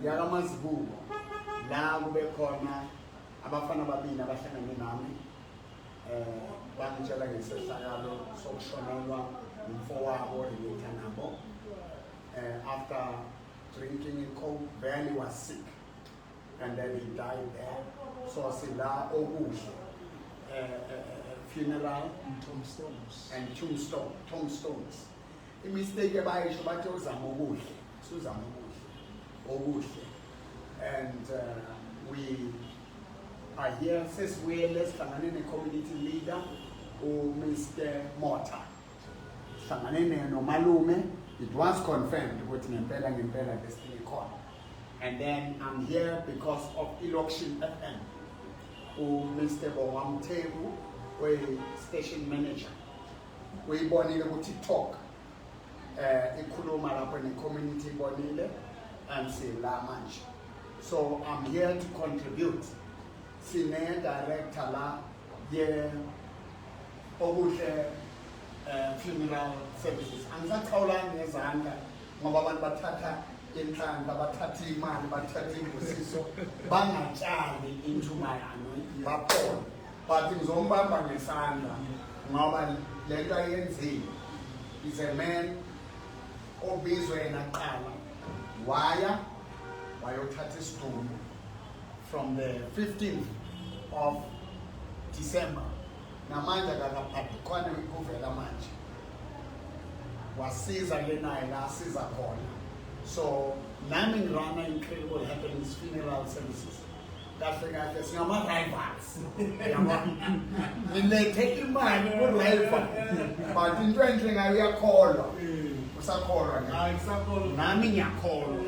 Yakamazibuko la kube khona abafana ababili abahlangane nami, bangitshela ngesehlakalo sokushonelwa umfowabo relate nabo after drinking a Coke. Then he was sick and then he died there. So sila Okuhle funeral Tombstones. And tombstone, tombstones. I-mistake ebayisho, bathi uzama okuhle, suzama okuhle, okuhle. And we are here, sesibuyele, sihlangane ne-community leader uMr Motha, sihlangane nomalume. It was confirmed ukuthi ngempela ngempela this thing ikhona. And then I'm here because of Ilokshin FM, uMr Bongwa Mthembu we-station manager uyibonile ku-TikTok, ikhuluma lapho ne-community ibonile, and sila manje. So I'm here to contribute. Sine-director la ye Okuhle funeral services. Angisachawulani ngezandla ngoba abantu bathatha inhlanhla, bathatha imali, bathatha imbusiso, bangatshali into my anointing, baphole. But ngizombamba ngesandla ngoba lento ayenzile is a man obizwe yena kuqala, waya wayothatha isidumbu from the 15th of December. Namanje akakabhadi khona kuvela manje, wasiza ke naye la asiza khona. So nami ngiruna Incredible Happenings Funeral Services. Kahle kahle singama-rivals, yabo, nilethe imali ku-rival, but into enhle ngayo uyakholwa, usakholwa nje. Hayi, ngisakholwa. Nami ngiyakholwa,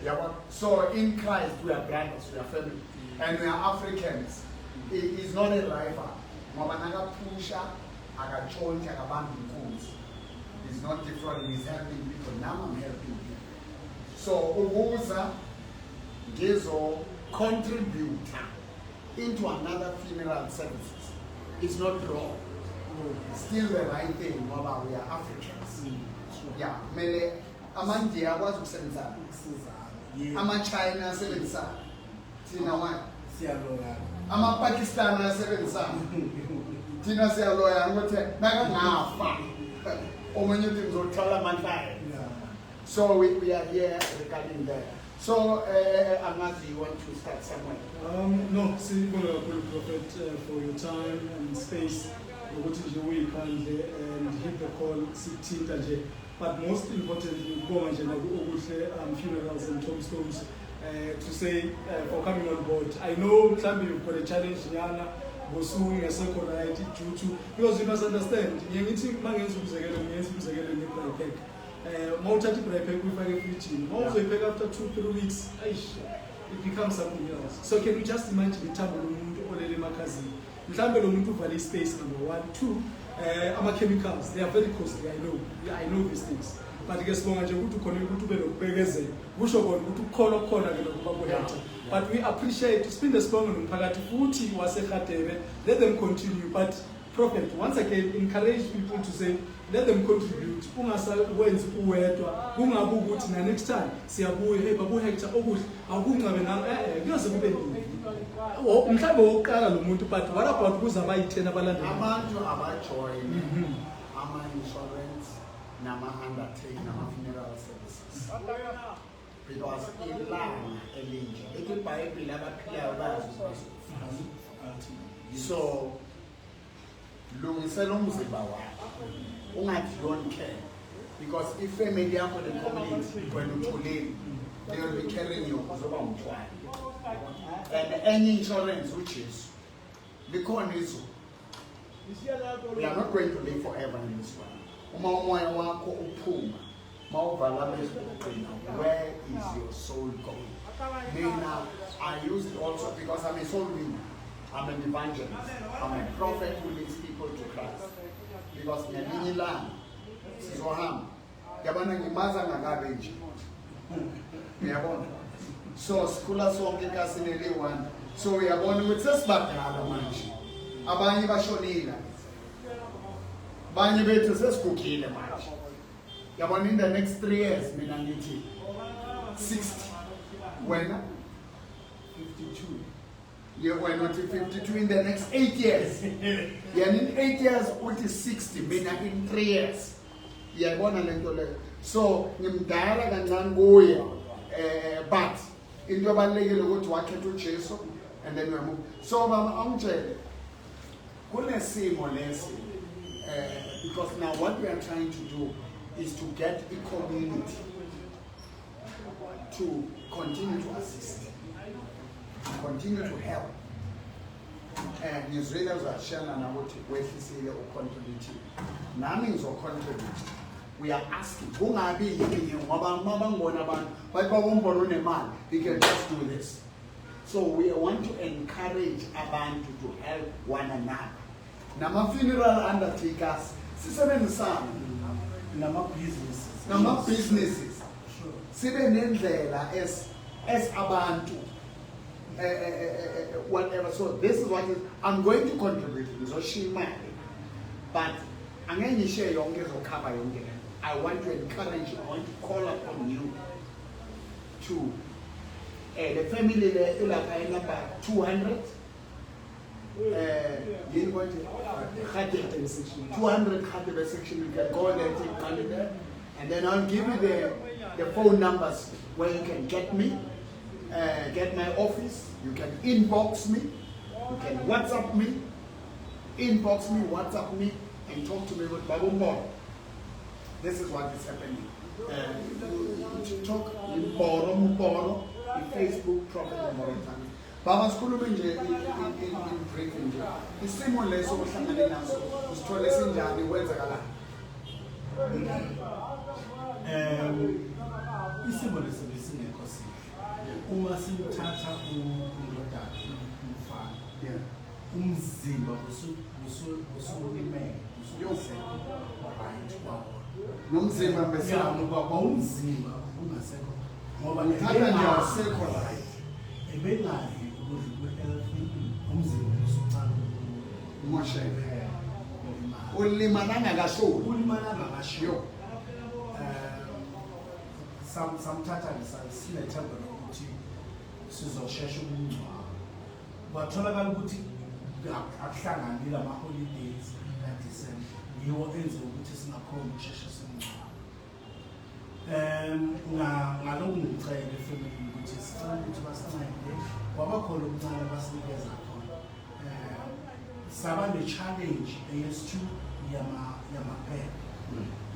yabo. So in Christ we are brothers, we are family and we are Africans. He is not a rival ngoba nakaphusha akatshontsha, akabambi inkunzi. He's not defrauding, he's helping people. Now I'm helping him. So ukuza ngizo contribute into another funeral services is not wrong, still the right thing ngoba we are Africans. Yeah, kumele amaNdiya akwazi ukusebenzisana, amaChina asebenzisana, thina why? Siyaloyana. AmaPakistan asebenzisana, thina siyaloyana ukuthi nakangafa omunye uthi ngizothola amandla. So we are here regarding that. So angazi, you want to start somewhere? No, sibonga kakhulu, Prophet, for your time and space ukuthi nje uyikhandle and hit the call sikuthinta nje. But most importantly, ukubonga nje naku Okuhle Funerals and Tombstones to say for coming on board. I know mhlambe you've got a challenge nyana ngosuku ngesekho right due to, because you must understand, ngiye ngithi mangenza umzekelo, ngiyenza umzekelo nge-braai pack. Mawuthatha i-braai pack uyifake efrijini, mawuzoyipheka after 2, 3 weeks, eish, it becomes something else. So can you just imagine ithambo lomuntu olele emakhazini? Mhlambe lo muntu uvale i-space, number one. Two, ama-chemicals, they are very costly. I know, I know these things, but ke sibonga nje ukuthi ukhona ukuthi ube nokubekezela, kusho kona ukuthi ukukholwa kukhona-ke nokuba kuhetha. But we appreciate, siphinde sibonge nomphakathi futhi waseHadebe. Let them continue. But Prophet, once again, encourage people to say let them contribute, ungasawenzi uwedwa, kungabe ukuthi na next time siyabuya, hey babu Hector, Okuhle akungcabe nami, kuyoze kube nini? Mhlawumbe wokuqala lo muntu, but what about kuze abayi-10 abalandela? Abantu abajoyine ama-insurance nama-undertake nama-funeral services because ilanga elinje lithi iBhayibhile, abaphilayo bazi ukuthi bazofa. So lungisela umzimba wakho, ungathi don't care, because ifamily yakho, the community, wena uthulile, they will be carrying you, uzoba umthwalo. And enye insurance uJesu, likhona izulu. We are not going to live forever in this world. Uma umoya wakho uphuma, mawuvala amehlo ugcina, where is your soul going? Mina I use it also because I'm a soul winner, I'm an evangelist, I'm a prophet who leads people to Christ, because ngelinye ilanga sizohamba, yabona. Ngimaza ngakabe nje, uyabona. So sikhula sonke ekasini eliyi-one. So uyabona ukuthi sesibadala manje, abanye bashonile, abanye bethu sesigugile manje, yabona. In the next 3 years mina ngithi 60. Wena? 52. Yeah, wena uthi 52 in the next 8 years. Yena in 8 years uthi 60, mina in 3 years. Uyayibona le nto leyo. So ngimdala kancane kuye, but into ebalulekile ukuthi wakhetha uJesu and then we move. So baba, awungitshele, kunesimo lesi, because now what we are trying to do is to get a community to continue to assist, to continue to help. Ngizwile uzashiyana nakuthi wehlisile ucontribute, nami ngizocontribute. We are asking kungabi yini, ngoba uma bangibona abantu bathi bakumbona unemali, he can just do this. So we want to encourage abantu to help one another, nama-funeral undertakers sisebenzisane. Nama-businesses. Nama-businesses. Sure. Sibe nendlela as abantu, whatever. So this is what is, I'm going to contribute. Ngizoshiya imali, but angeke ngishiye yonke ezokhava yonke le. I want to encourage you, I want to call upon you to the family le ilapha number 200, yini konje, Khatebe section. 200 Khatebe section. You can go there, take money there, and then I'll give you the phone numbers where you can get me, get my office. You can inbox me, you can WhatsApp me, inbox me, WhatsApp me, and talk to me with Babu Mboro. This is what is happening. TikTok, Mboro Mboro, Facebook, Prophet Mboro. Baba, sikhulume nje in brief nje. Isimo leso ohlangane naso, usithole sinjani, kwenzakalani? Isimo lesi besingekho sihle. Uma simthatha undodana, umfana, umzimba usulimele, usungasekho right kwawona. Nomzimba bese Ya, ngoba kwawumzimba ungasekho ngoba Uthatha nje asekho right. Ebengadli ukudla kwe-healthy, umzimba usuqala Umosheke. ukulimala. Ulimala ngakashoni. Ulimala ngakashiyo. Samthatha ke, sinethemba lokuthi sizoshesha ukumngcwaba. Kwatholakala ukuthi akuhlangani lama-holidays kaDisemba, yiwo enze ukuthi singakhoni ukusheshe simngcwabe. Ngalokhu ngicela efemilini ukuthi sicela ukuthi basincede, kwabakhona okuncane abasinikeza khona. Saba ne-challenge eyesi-two yamaphepha,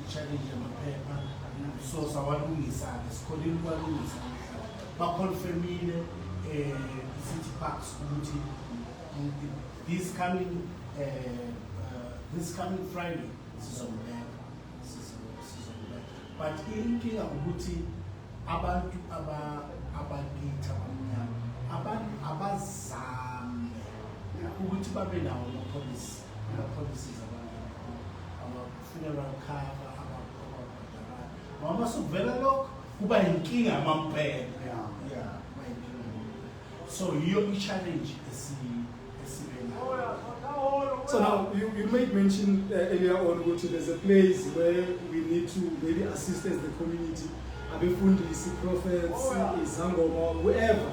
i-challenge yamaphepha, so sawalungisa-ke, sikhonile ukwalungisa. Baconfirmile i-City Parks ukuthi this coming Friday sizombeka, but inkinga ukuthi abantu abakithi abamnyama, abantu abazame ukuthi babe nawo ama-policies, abantu ama-funeral cover ababhadalayo, ngoba sokuvela lokho kuba yinkinga yamampela. Yeah, kuba yinkinga yamampela. So yiyo i-challenge esibe nayo. So now, you made mention earlier on ukuthi there's a place where we need to maybe assist as the community, abefundisi, prophets, izangoma, whoever.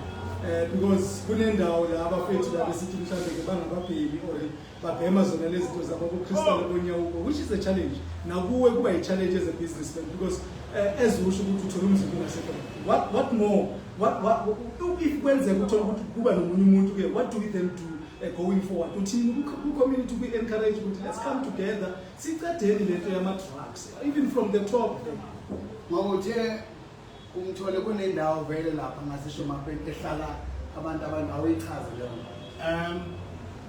Because kunendawo la abafethu la besithi mhlambe ke bangababhemi or babhema zona lezi zinto zabo bo-crystal, bonyawuko, which is a challenge. Nakuwe kuba yi-challenge as a businessman because as usho ukuthi uthola umzimba ungasekho. What more? What if kwenzeka uthola ukuthi kuba nomunye umuntu ke, what do we then do going forward? Uthini ku-community, we encourage ukuthi let's come together, sicedeni lento yama-drugs, even from the top there. Ngoba uthe umthole kunendawo vele lapha ngaseshomapeni ehlala abantu awuyichaze leyo ndawo.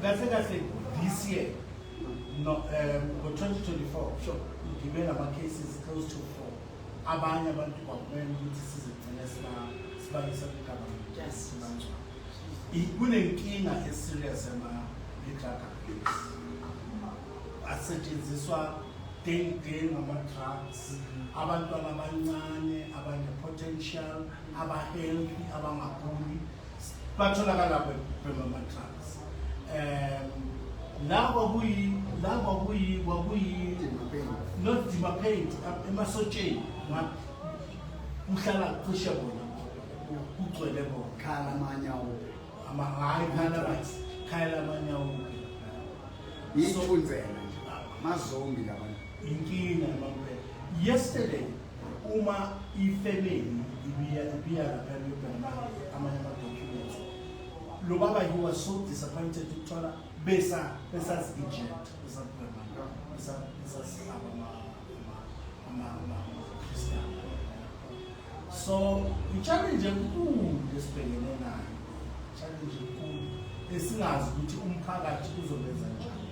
Kahle kahle this year, no, ngo-2024 ngibe nama-cases close to four. Abanye abantu kwakumele ukuthi sizigcine sibayisa kwi-government. Sibangcwabe. Kunenkinga eserious yama-drug abuse, asetshenziswa day day ngama-drugs, abantwana abancane abane-potential, aba-healthy, abangaguli, batholakala bebhema ama-drugs. La kwakuyi la kwakuyi kwakuyi Dimapeng. Not Dimapaint, emasotsheni kuhlala cishe bona. Kugcwele bona. Khala amanyawo. Hayi, khala amanyawo. Yithunzela nje. Mazombi labantu. Inkinga mampela. Yesterday uma ifamily ibiya lapha yobheka amanye ama-documents, lo baba, he was so disappointed ukuthola besa besasi-inject, besabhema, besasihlaba ama-crystal. So i-challenge enkulu esibhekene nayo, challenge enkulu esingazi ukuthi umphakathi uzobenza njani.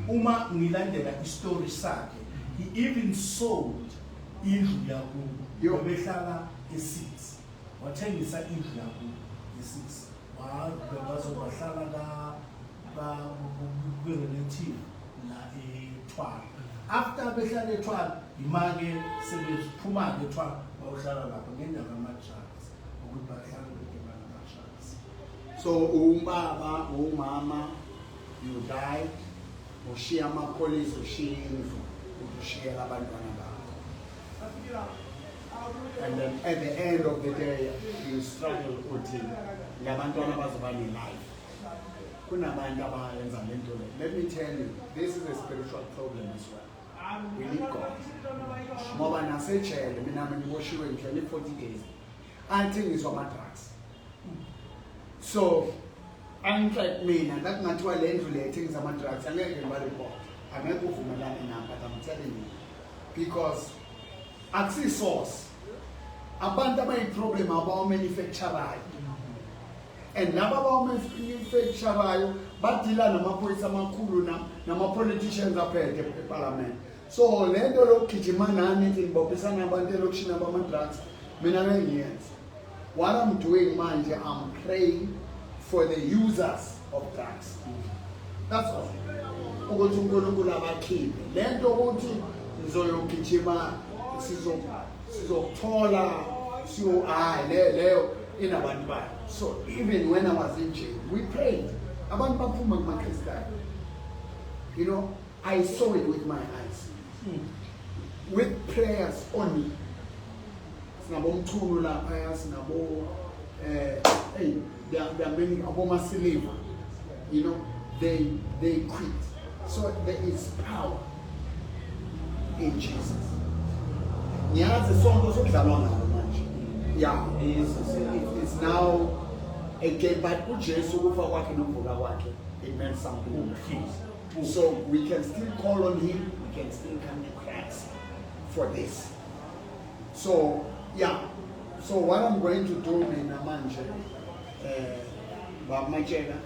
Uma ngilandela istory sakhe, he even sold indlu yakubo. Yo. Behlala e-6, wathengisa indlu yakubo e-6, bazobahlala kwi-relative la eThwala. After behlala eThwala, ima-ke sebephuma-ke eThwala, bayohlala lapha ngendaba yama-drugs, ukuthi bahlale bedibana nama-drugs. So ubaba, umama, you died, ushiya amapholisa, ushiya indlu, ushiyela abantwana bakho. And then at the end of the day you struggle uthi labantwana bazoba ne-life. Kunabantu abayenza le nto le. Let me tell you, this is a spiritual problem as well. We need God. Ngoba nasejele mina ngiboshiwe, ngihlele 40 days, athengiswa ama-drugs. So angixek mina ngakungathiwa le ndlu le ethengisa ama-drugs, angeke ngibareport, angeke uvumelane nami, but I'm telling you because akusisource. Abantu abayi-problem abawamanufacturayo, and laba abawamanufacturayo badila namaphoyisa amakhulu nama-politicians aphethe ephalamende. So le nto lokugijima nani ithi nibophisana abantu elokishini abama-drugs, mina ngeke ngiyenze. What I'm doing manje, I'm praying for the users of drugs, that's all, ukuthi uNkulunkulu abakhiphe le nto ukuthi ngizoyogijima sizokuthola siyo, hayi, le leyo inabantu bayo. So even when I was in jail, we prayed, abantu baphuma kuma-crystal. I saw it with my eyes, with prayers only. Sinabomthunu laphaya, sinabo hey, there are many abomasiliva. They quit. So there is power in Jesus. Ngiyazi sonto sokudlalwa ngalo manje. Yeah, it's now a game, but uJesu, ukufa kwakhe nokuvuka kwakhe, it meant something. So we can still call on him, we can still come to Christ for this. So yeah, so what I'm going to do mina manje, bamatshela,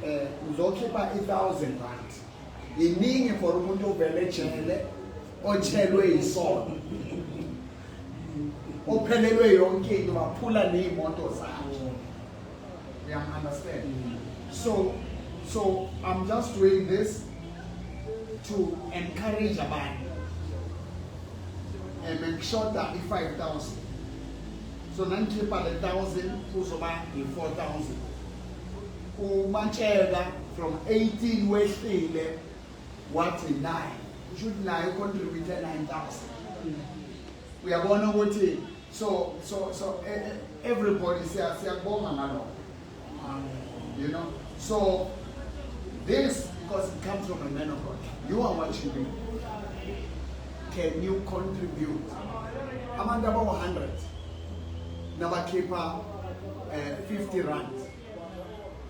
ngizokhipha i-1000 rand. Iningi for umuntu ovele ejele, otshelwe isono, ophelelwe yonke into, waphula ney'moto zakhe. You understand? So I'm just doing this to encourage abantu and bengishoda i-5000. So nangikhipha le 1000 kuzoba i-4000. Umatshela from 18 wehlile wathi 9, kusho ukuthi naye ucontribute 9000. Uyabona ukuthi so everybody, siyakubonga ngalokho. So this, because it comes from a man of God. You are watching me, can you contribute? Abantu abawu-100 nabakhipha 50 rand,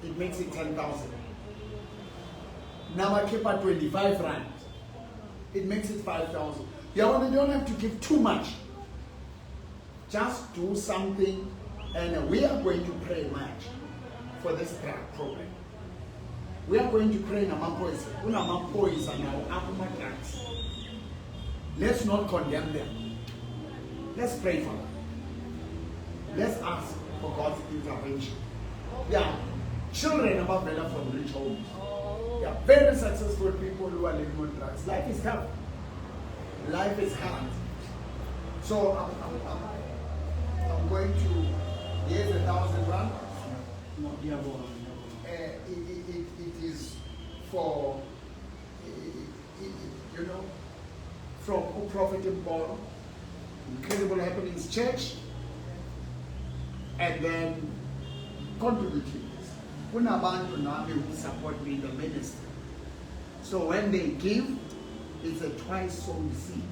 it makes it 10,000. Nabakhipha 25 rand, it makes it 5000. Yabona, you don't have to give too much. Just do something, and we are going to pray much for this drug problem. We are going to pray namaphoyisa. Kunamaphoyisa nawo akuma-drugs. Let's not condemn them. Let's pray for them. Let's ask for God's intervention. Yeah, children abavela from rich homes, yeah, very successful people who are living on drugs. Life is tough, life is hard. So I'm going to, here's 1,000 rand. Ngiyabonga, ngiyabonga. It is for from Prophet Paul, Incredible Happenings Church. And then contributing this. Kunabantu nami who support me in the ministry. So when they give, it's a twice sown seed.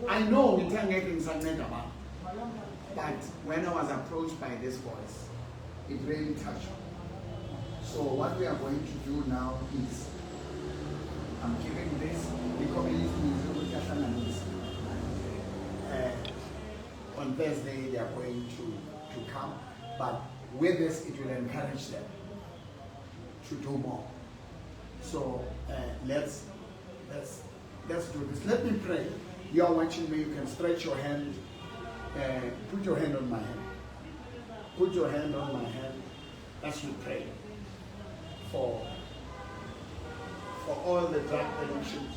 I know ngithe angeke ngisanceda abantu. But when I was approached by this voice, it really touched me. So what we are going to do now is, I'm giving this, the community is ukuthi ahlanganise. On Thursday they are going to come, but with this it will encourage them to do more. So let's do this. Let me pray. You are watching me, you can stretch your hand, put your hand on my hand. Put your hand on my hand as we pray for all the drug addictions.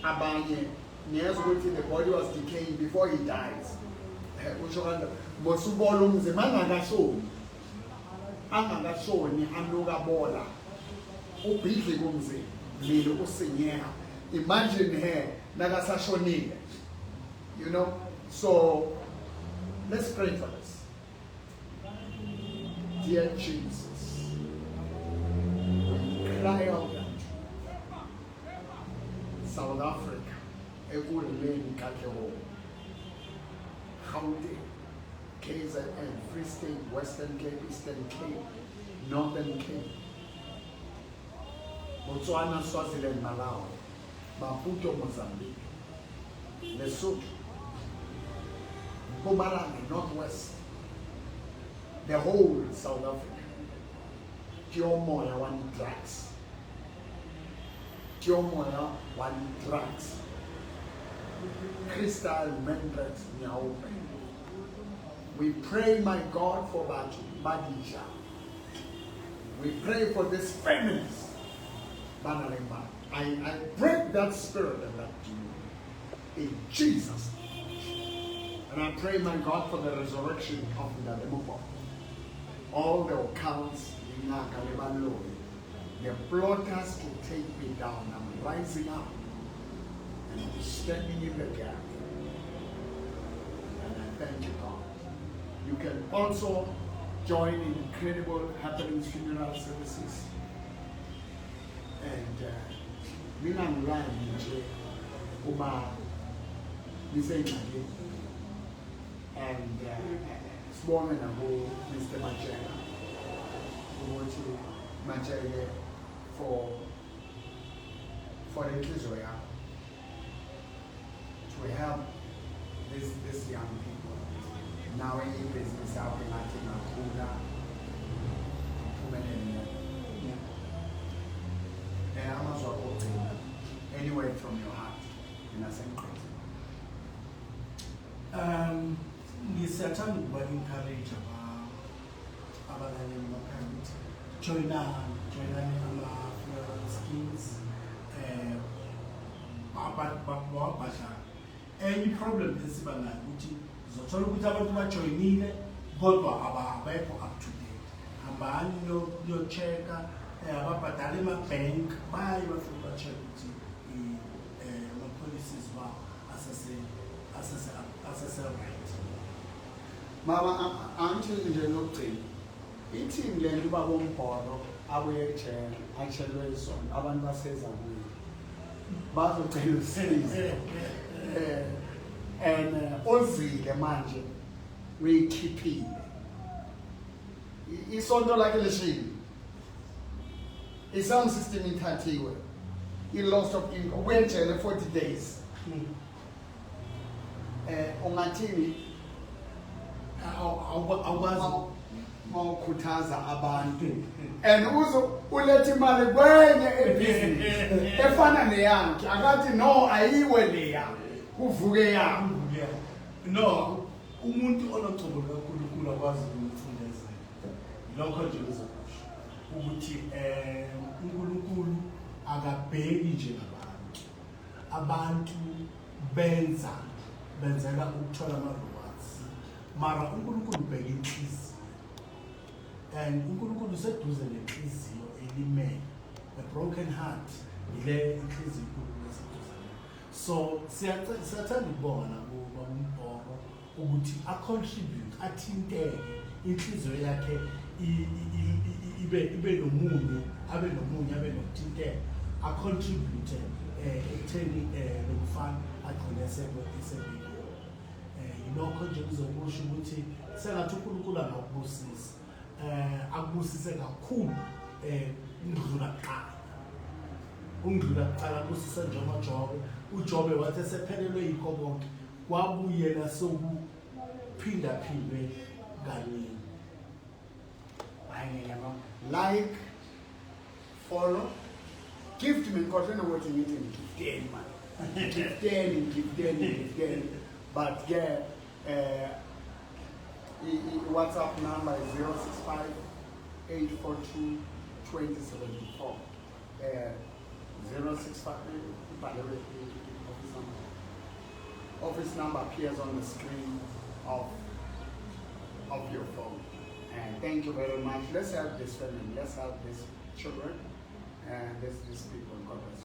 Abanye niyezwa ukuthi the body was decaying before he dies. Usho kanje ngosubola umzimba angakashoni. Angakashoni anuka bola. Ubhidli kumzimba mlilo usinyeka. Imagine her nakasashonile. So let's pray for this. Dear Jesus, we cry out unto you. South Africa, Ekurhuleni, Katlehong, Gauteng, KZN, Free State, Western Cape, Eastern Cape, Northern Cape, Botswana, Swaziland, Malawi, Maputo, Mozambique, Lesotho, Mpumalanga, Northwest, the whole South Africa. Ke o moya wa di-drugs, ke o moya wa di-drugs, crystal, mandrax, nyaope. We pray, my God, for batho ba di ja. We pray for these families ba nang le bana. I break that spirit and that demon in Jesus' name. And I pray, my God, for the resurrection of Ntate Mopoko. All the accounts, dingaka le baloi, the plotters to take me down, I'm rising up and I'm standing in the gap. And I thank you, God. You can also join Incredible Happenings Funeral Services. And ningangilandi nje uma nisengxakini. And sibonge nabo Mr. Machela ukuthi Machele for inhliziyo yakho to help this young people. Nawe ibhizinisi yakho ingathi ingakhula iphumelele. Amazwi akho okugcina, any word from your heart, mina sengiqedile. Ngisathanda ukuba encourage abalaleli bakhaya ukuthi joinani ama-funeral schemes bawabhadlala. Enye i-problem esiba nayo ukuthi uzothola ukuthi abantu bajoyinile kodwa abekho up to date. Hambani niyo-check-a ababhadala ema-bank, baye bafike ba-check ukuthi ama-policies wabo asese right. Mama, angithi nje lokugcina, ithini le nto ubaba umbhoro abuye ejele atshelwe isonto, abantu baseza kuye bazocela usizo, and ozile manje uyikhiphile isonto lakhe lishile, i-sound system ithathiwe, i-loss of income, ubuye ejele 40 days. Ungathini? Awukwazi. Mawukhuthaza abantu and uzo uletha imali kwenye ebhizinisi efana neyakhe, akathi no, ayiwe leya, kuvuke yakho. Yeah. No, umuntu onogcobo lukaNkulunkulu akwazi ukumcindezela. Lokho nje ngizokusho ukuthi uNkulunkulu akabheki nje ngabantu. Abantu benzela ukuthola ama-rewards. Mara uNkulunkulu ubheka inhliziyo. And uNkulunkulu useduze nenhliziyo elimele. A broken heart ile inhliziyo uNkulunkulu eseduze nayo. So siyathanda ukubonga nakuba umbhoro ukuthi Ukuthi a-contribute, athinteke, inhliziyo yakhe ibe nomunye, abe nomunye, abe nokuthinteka, a-contribute ekutheni lo mfana agcine esebeyilo. Yilokho nje kuzokusho ukuthi sengathi uNkulunkulu angakubusisa, akubusise kakhulu ungidlula kuqala, ungidlula kuqala, kubusise njengoJobe. UJobe wathi esephelelwe yikho konke, kwabuyela sokuphindaphindwe kaningi. Hayi, ngiyabonga. Like, follow, gift. Mina ngikhohlwe nokuthi ngithi ngigifteni, man, ngigifteni, ngigifteni, ngigifteni. But ke i-WhatsApp number is 065 842 2074. 065, ibhaliwe office number. Office number appears on the screen of your phone. And thank you very much. Let's help this family. Let's help these children and these people. God bless.